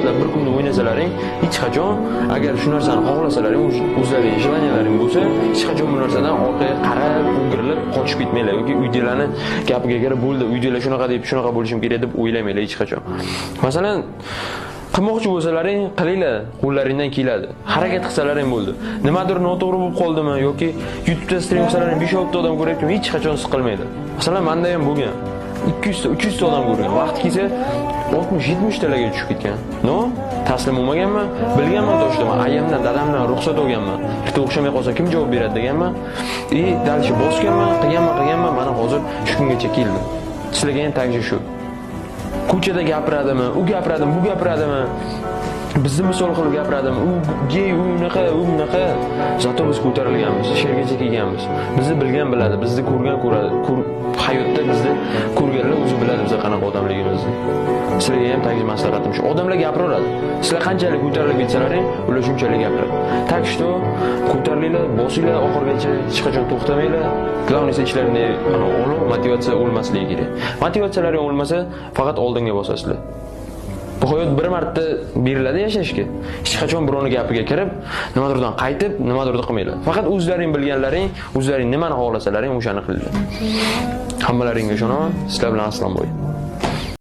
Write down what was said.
soatlab bir kunda o'ynasalaring, hech qachon agar shu narsani xohlasalaring, o'zlaring желания laring bo'lsa, hech qachon bu narsadan orqaga qarab, o'girilib qochib ketmanglar yoki uydagilarni gapiga kirib bo'ldi, uydagilar shunaqa deb shunaqa bo'lishim kerak deb o'ylamanglar hech qachon. Masalan, qilmoqchi bo'lsalaring, qilinglar, qo'llaringdan keladi. Harakat qilsalaring bo'ldi. Nimadir noto'g'ri bo'lib qoldimi yoki YouTube'da stream qilsalaring 5-6 ta odam ko'ryaptimi, hech qachon siqilmaydi. Masalan, menda ham bo'lgan. 200 ta, 300 ta odam ko'rgan. Vaqt kelsa 60-70 talarga tushib ketgan. Но, taslim bo'lmaganman, bilganman то, что man ayamdan, dadamdan ruxsat olganman. Erta o'xshamay qolsa kim javob beradi deganman. И дальше bosganman, qilganman, qilganman, mana hozir shu kungacha keldim. Sizlarga ham также shu. Ko'chada gapiradimi, u gapiradimi, bu gapiradimi, bizni misol qilib gapiradimi, u gey, u unaqa, u bunaqa. Зато biz ko'tarilganmiz, shergacha kelganmiz. Bizni bilgan biladi, bizni ko'rgan ko'radi. Hayotda bizni ko'rganlar o'zi biladi biz qanaqa odamligimizni. Sizlarga ham также maslahatim shu. Odamlar gapiraveradi. Sizlar qanchalik ko'tarilib ketsalaring, ular shunchalik gapiradi. Так что ko'tarilinglar, bosinglar oxirigacha, hech qachon to'xtamanglar. Главное, ichlaringda olov, motivatsiya o'lmasligi kerak. Motivatsiyalaring o'lmasa, faqat oldinga bosasizlar. Bu hayot bir marta beriladi yashashga. Hech qachon birovning gapiga kirib, nimadirdan qaytib, nimadirni qilmanglar. Faqat o'zlaring bilganlaring, o'zlaring nimani xohlasalaring o'shani qilinglar. Hammalaringga ishonaman. Sizlar bilan Arslonboy.